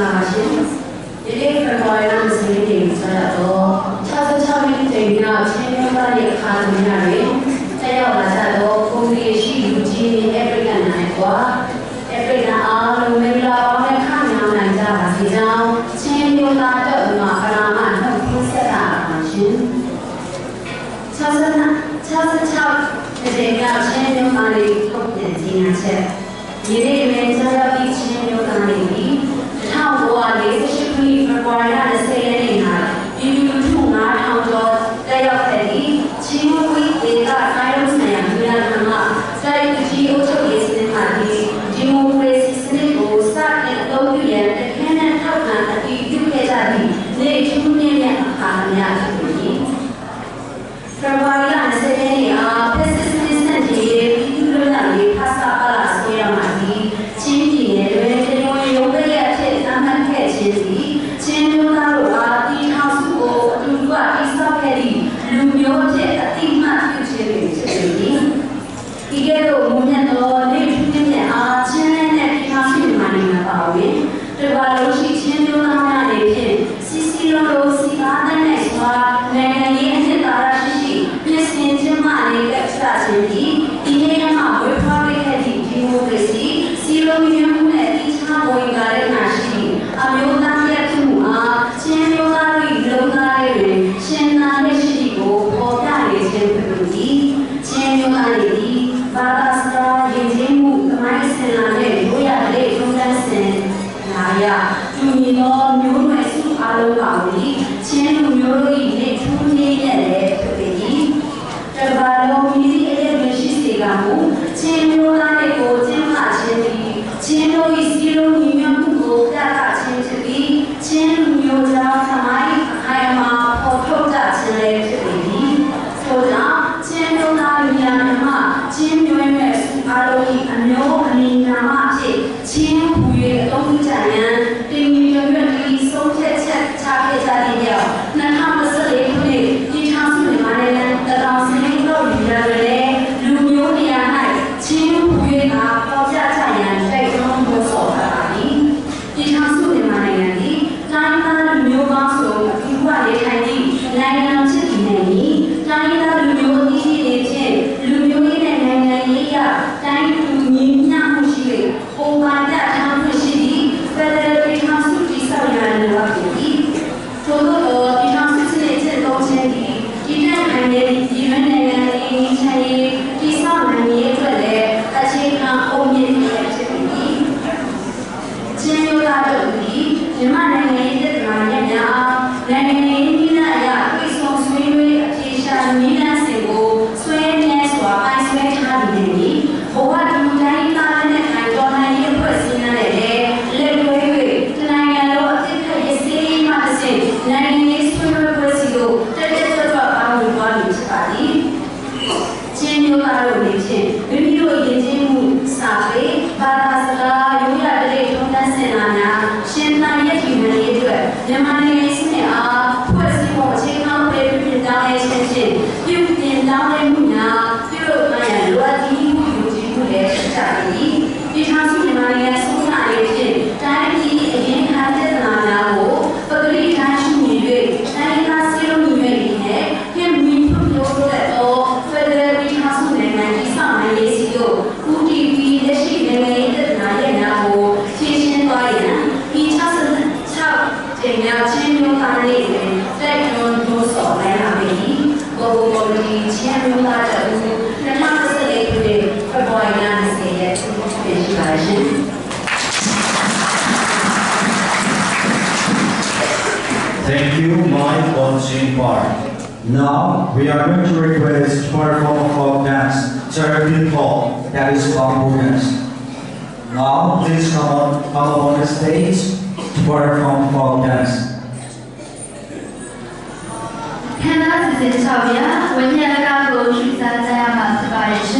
္ဂလာပါရှင်။ဒီနေ့ဖေဖော်ဝါရီလ20ရက်နေ့ဆက်ရတော့66နှစ်တည်မြောက်ချင်းမျိုးသားရဲ့အခါသမယတွင်တက်ရောက်လာကြသောကိုယ်ကြီးရှိလူကြီးအဖရိကန်နိုင်ငံကွာအဖရိကန်အားလုံးမင်္ဂလာပေါင်းနဲ့ခမြောင်နိုင်ကြပါစေကြောင်းချင်းမျိုးသားတို့မှာပနာမနှုတ်ခွန်းဆက်တာပါရှင်။66တည်မြောက်ချင်းမျိုးသားရဲ့ထုတ်ပြန်ကြေညာချက်ဒီနေ့တွင်ဆက်ရောက်သည့်ချင်းမျိုးသားတွေသည်1948ခုနှစ်ဖေဖော်ဝါရီလ20ရက်နေ့၌ပြည်သူလူထု9000ကျော်တက်ရောက်ခဲ့သည့်ချင်းဝီဒေသတိုင်းလုံးဆိုင်ရာညီလာခံမှတိုင်းကြီးအုပ်ချုပ်ရေးစနစ်မှသည်ဒီမိုကရေစီစနစ်ကိုစတင်အသုံးပြုရန်တခဲနက်ထောက်ခံအတည်ပြုခဲ့ကြသည့်နေ့ထူးနေ့မြတ်အခါသမယဖြစ်သည်။ဖေဖော်ဝါရီလ20ရက်နေ့အားဖက်ဆစ်စနစ်စန့်ကျင်ရေးပြည်သူ့လွတ်လပ်ရေးဖဆပလဆိုရမှသည်ချင်းပြည်နယ်တွင်တရားဝင်ရုံးပိတ်ရက်အဖြစ်သတ်မှတ်ခဲ့ခြင်းသည်ချင်းမျိုးသားတို့အားတီထောင်စုကိုအတူတူတည်ဆောက်ခဲ့သည့်လူမျိုးအဖြစ်အတိအမှတ်ပြုခြင်းပင်ဖြစ်ပေသည်။ဤကဲ့သို့မွန်မြတ်သောနေ့ထူးနေ့မြတ်အားချင်းလန်းတဲ့ပြည်ထောင်စုမြန်မာနိုင်ငံပါဝင်တကမ္ဘာလုံးရှိချင်းမျိုးသားများအနေဖြင့်စီစီလုံးလုံးစီကားတဲ့နဲ့စွာနိုင်ငံရေးအနှစ်သာရရှိရှိပြင်ဆင်ခြင်းမှအနေကချခြင်းသည်ဒီနေ့မှဝေဖွားပေးခဲ့သည့်ဒီမိုကရေစီစီလုံးညွှန်မှုနဲ့တိကျဝင်ကားတဲ့နာရှိသည့်အမျိုးသားရဲ့ဖြစ်မှုအားချင်းမျိုးသား၏လုံသားလေးတွင်ရှင်နာလက်ရှိသည်ကိုပေါ်ပြနေခြင်းဖြစ်သည်ချင်းမျိုးသားသည်ဘာသာစကားယဉ်ကျေးမှုသမိုင်းဆင်လာတဲ့ရိုးရာတဲ့ထုံးတမ်းစဉ်လာရတူညီသောမျိုးနွယ်စုအားလုံးပါဝင်ချင်းလူမျိုးတို့၏နေထူးနေရတဲ့ဖြစ်ပေ၏တဘာလုံးမြည်သည့်အရာမရှိစေကမူချင်းမျိုးသားတွေကိုကျင်းပခြင်းသည်ချင်းတို့၏စီလုံးညီညွတ်မှုကိုပြသခြင်းဖြစ်ပြီးချင်းလူမျိုးကြောင့်သမိုင်းအခိုင်အမာပေါ်ထုတ်ကြခြင်းလည်းဖြစ်ပေသည်ထို့ကြောင့်ချင်းမျိုးသားလူများမှချင်းမျိုးနွယ်စုအားလုံး၏အမျိုးအမည်နာမအဖြစ်ချင်းဟူ၍အသုံးပြုကြရန်တင်ညီရွရွပြီးဆုံးဖြတ်ချက်ချခဲ့ကြသည့်ကြောင့်2014ခုနှစ်ပြည်ထောင်စုမြန်မာနိုင်ငံတကောင်စင်းတို့လူများတွေလည်းလူမျိုးနေရာ၌ချင်းဟူ၍သာပေါ်ပြကြရန်တိုက်တွန်းလို့ဆော်ထားပါသည်ပြည်ထောင်စုမြန်မာနိုင်ငံသည်တိုင်းသားလူမျိုးပေါင်းစုံအထူးကနေထိုင်သည့်နိုင်ငံဖြစ်တည်နေမည်တိုင်းသားလူမျိုးအသီးသီးတွေဖြင့်လူမျိုးရေးနဲ့နိုင်ငံရေးအရတိုင်းသူညီမျှမှုရှိ၍ပုံမှန်ပြထားမှုရှိသည့်ဖက်ဒရယ်ပြည်ထောင်စုတည်ဆောက်ရန်လိုအပ်သည်ထို့သောပြည်ထောင်စုစနစ်ကျင့်သုံးခြင်းသည်တည်တံ့ခိုင်မြဲသည့်ပြည်တွင်းနိုင်ငံရေးငြိမ်းချမ်းရေးတည်ဆောက်နိုင်ရေးအတွက်လည်းအခြေခံအုတ်မြစ်တစ်ဖြစ်သည်ချင်းမျိုးသားတို့သည်မြန်မာနိုင်ငံရေးပြည်ထောင်များအားနိုင်ငံရေးနည်းလမ်းအရပြည်ဆောင်ဆွေးနွေးအဖြေရှာနည်းလမ်းစဉ်ကိုဆွေးနွေးစွာပိုင်ဆွဲထားသည်နှင့်ဘဝတူတိုင်းသားနဲ့ခိုင်တော်နိုင်ရေးဖွဲ့စည်းများနဲ့လက်တွဲ၍တနိုင်ငံလုံးအဖြစ်ခက်ရစေးမှတစ်ဆင့်နိုင်ငံရေးဆွေးနွေးပွဲစီကိုတက်တက်ကြွကြွပါဝင်သွားမည်ဖြစ်ပါသည်ချင်းမျိုးသားတို့နေဖြင့်မိမိတို့ယဉ်ကျေးမှုစာပေဘာသာစကားရိုးရာဓလေ့ထုံးတမ်းစဉ်လာများရှင်သန်ရည်တည်နိုင်ရေးအတွက်မြန်မာနိုင်ငံစနစ်အားဖွဲ့စည်းပုံအခြေခံဥပဒေပြုပြင်ပြောင်းလဲခြင်းဖြင့်ပြုပြင်ပြောင်းလဲမှုများပြုလုပ်နိုင်ရန်လိုအပ်သည့်ဟုယုံကြည်မှုလည်းရှိကြသည်ပြည်ထောင်စုမြန်မာနိုင်ငံစိုးရအနေဖြင့်တိုင်းပြည်အရင်ခံပြဿနာများကိုပကတိတိုင်းရှိနေ၍တိုင်းသားစည်းလုံးညီညွတ်ရေးနှင့်ပြည်မီဖွံ့ဖြိုးတိုးတက်သောဖက်ဒရယ်ပြည်ထောင်စုနိုင်ငံတည်ဆောက်နိုင်ရေးစီသို့ဦးတည်ပြီးလက်ရှိနိုင်ငံရေးပြဿနာရဲ့များကိုဖြေရှင်းသွားရန်ဒီ66ကြိမ်မြောက်ချင်းမျိုးသားနေ့တွင်တိုက်တွန်းနှိုးဆော်လိုက်ရမည်။ဘိုဘိုဒီချင်းမျိုးသားတဦး2014ခုနှစ်ဖေဖော်ဝါရီလ20ရက်ဖြစ်ရှိပါရှင်။ Thank you, Mike Bonjin Park. Now, we are going to request to perform a folk dance, Serbian folk, that is bamboo dance. Now, please come on, come up on the stage to perform folk dance. ခန္ဓာစီစဉ်6ပြဝိညာဉ်ကကိုရှုစားကြရမှာဖြစ်ပါရဲ့ရှင်။